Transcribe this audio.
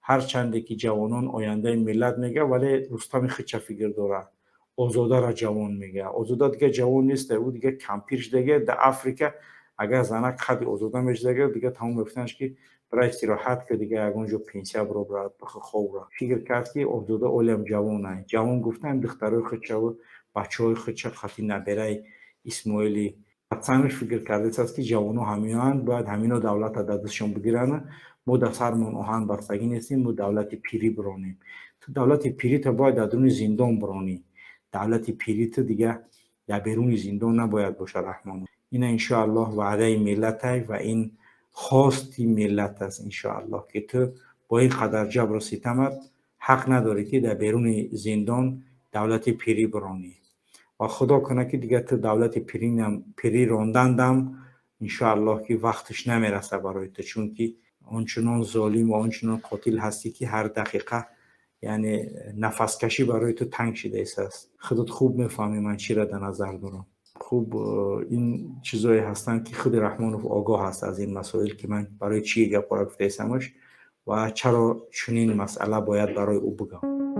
Ҳарчанде ки ҷавонон ояндаи миллат мега, вале Рустами хича фикр дорад. Озодаро ҷавон мега. Озода дига ҷавон нест, ӯ дига кампир шудага. Дар Африка агар занак қадди Озода мешудага, дига тамом мегуфтанш, ки бира, истироҳат ка, дига ягон ҷо пенсия биро, ховра. Фикр кард, ки Озода олиам ҷавонай. Ҷавон гуфтан духтарои худшаву бачаҳои худша, хати набераи Исмоили пацанаш фикр кардааст, ки ҷавоно ҳаминоанд, бояд ҳамино давлата дар дастшон бигиранд. Мо дар сармон оҳан бастагӣ нестем, мо давлати пирӣ биронем. Ту давлати пирита бояд дар дуни зиндон биронӣ. Давлати пирита дига дар беруни зиндон набояд бошад, Раҳмонов. Ина, иншоаллоҳ, ваъдаи миллатай ва ин хости миллат аст, иншоаллоҳ, ки ту бо ин қадар ҷабру ситамат ҳақ надорӣ, ки дар беруни зиндон давлати пирӣ биронӣ. Ва Худо кунад, ки дигар ту давлати пирӣ рондандам, иншоаллоҳ, ки вақташ намерасад барои ту, чунки ончунон золим ва ончунон қотил ҳастӣ, ки ҳар дақиқа, яъне, нафаскашӣ барои ту танг шидаистааст. Худат хуб мефаҳмӣ, ман чиро дар назар дорам. Хуб, ин чизое ҳастанд, ки худи Раҳмонов огоҳ аст аз ин масоил, ки ман барои чӣ гапҳоро гуфтаистамаш ва чаро чунин масъала бояд барои ӯ бигӯям.